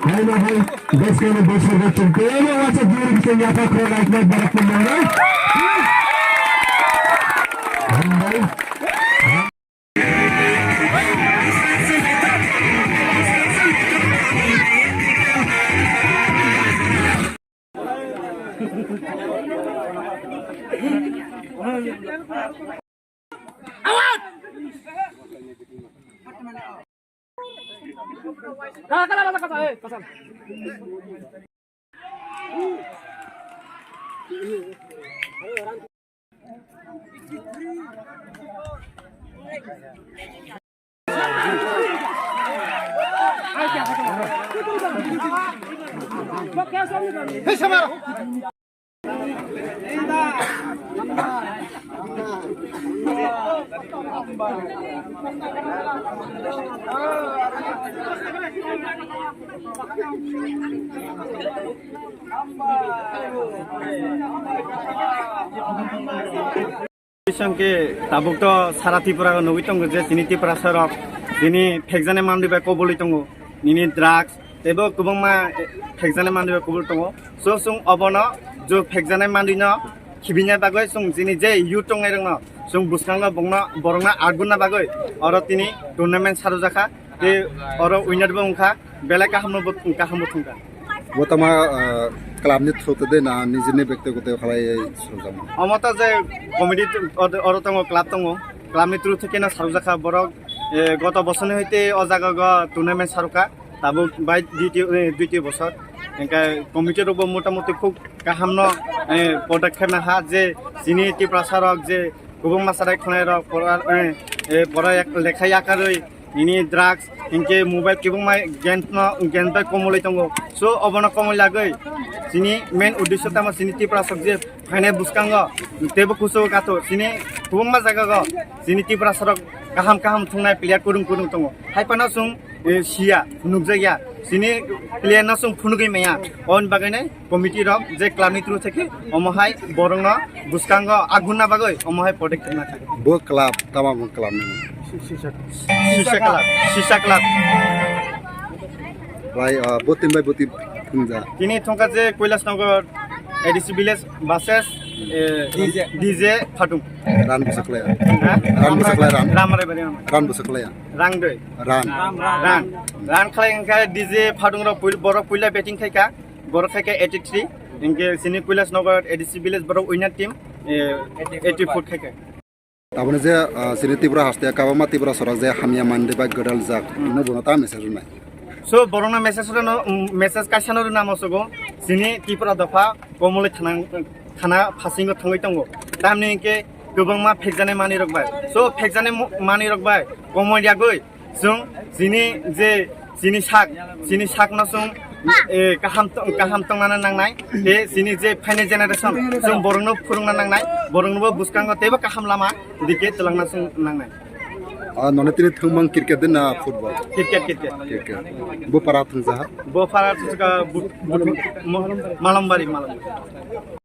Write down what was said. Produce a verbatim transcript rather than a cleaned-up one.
Hai na hai, bos kene bos kene chumpe, abo wacha duri kene yapa kro like like barak pun mangai. Hambai. Bising khe tabuk to sara Tripura o nugwi tongo je chini Tiprasa rok chini phekjani manwi bai kobului tongo, nini drugs teibo kwbangma phekjani manwi bai kobul tongo. So chwng obono je phekjani manwi no khibina bagwi chwng chini je youth tongnai rokno chwng bwskango bongno borokno aguna bagwi oro tini tournament sarujak kha. Tei oro winner bo wngkha, belai kaham no bo, kaham bo thwngkha. Bo tama, ah, club ni through te de na nijini bektigoto khalai swngjama? Omo ta je committee tu-, oro, oro tongo, club tongo, club ni through theke no sarujak kha borok, eh, goto bosor ni hoite o jaga go tournament sarukha, tabuk bai dui ti, eh, dui ti bosor. Hingkhe committee rok bo motamuti khub kaham no, eh, podokkhep naha je chini Tiprasa rok je kwbangma chwrai khwnai rok pora, eh, eh, pora yak-, lekha yakarwi nini drugs, hinkhe mobile kwbangma games no, games bai komolwi tongo. So, obono komolwi lagwi chini main uddesho tamo chini Tiprasa rok je phainai bwskango teibo kuchugo kathok chini kwbangma jagao chini Tiprasa rok kaham kaham thwngnai player kwrwng kwrwng tongo. Hai phano chwng, eh, siya, nukjakya. Chini player no chwng phunugwi maya. Oboni bagwi nai committee rok je club ni through theke omo hai borok no bwskango aguna bagwi omo hai protect khaina kha. Bo club tama bo club ni? Sisa club, Sisa club. Lai, ah, bo team bai bo team thwngja. Tini thwngkha je Kailasnagar A D C village versus, eh, D J. D J Phatung. Run bwswk lai. Ha? Run bwswk lai run. Ramrai bari. Run bwswk lai. Rang doi. Run. Run. Run khlai hwnkhe D J Phatung rok pui-, borok puila batting khaikha. Borok khaikha eighty three. Hwnkhe chini Kailasnagar A D C village borok winner team, eh, eighty four khaikha. Taboni je, ah, chini Tripura haste kwbangma Tiprasa rok je hamya manwi bai gwdaljak, hmm, no bono ta message rwnai? So, borokno message rwno, mm, message kaisa no rwna muchungo, chini Tripura dopha komolwi thana, thana phasingo thangwi tongo. Tamni hwnkhe kwbangma phekjani manwi rok bai. So, phekjani mo-, manwi rok bai komol yagwi chwng chini je chini sak, chini sakno chwng, eh, kaham tong-, kaham tongnani nangnai. Tei chini je phainai generation, chwng borokno phwrwngna nangnai, boroknobo bwskango teibo kaham lama dike twlangna chwng nangnai. Ah, nono tini thwngmang cricket de na football? Cricket, cricket. Cricket. Bo para thwngjaha? Bo para thwngjaha but, but, mo-, Malambari, Malambari.